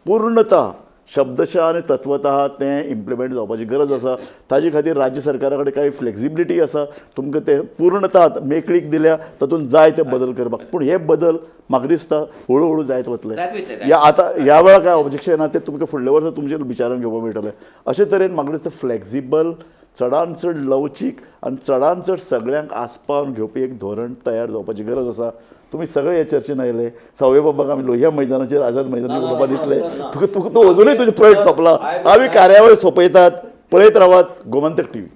पूर्णतः, शब्दशः आनी तत्वतः तें इम्प्लिमेंट जावपाची गरज आसा. ताजे खातीर राज्य सरकारा कडेन कांय फ्लेक्सिबिलिटी आसा, तुमकां ते पूर्णतः मेकळीक दिल्या तातूंत जाय ते बदल करपाक. पूण हे बदल म्हाका दिसता हळू हळू जायत वतले. जायत वयतले. या आतां ह्या वेळार कांय ऑब्जेक्शन ना, ते तुमकां फुडल्या वर्सा तुमच्या विचारान घेवपाक मेळटलें. अशे तरेन म्हाका दिसता फ्लेक्झिबल, चडान चड लवचीक आनी चडान चड सगळ्यांक आस्पावन घेवपी एक धोरण तयार जावपाची गरज आसा. तुमी सगळे हे चर्चेन आयले. सावय बाबाक आमी लोहिया मैदानाचेर, आझाद मैदानाचेर उलोवपाक दितले. तुका तुका तूं अजुनूय तुजें प्रयत्न सोंपला. आमी कार्यावळ सोंपयतात. पळयत रावात गोमंतक टीव्ही.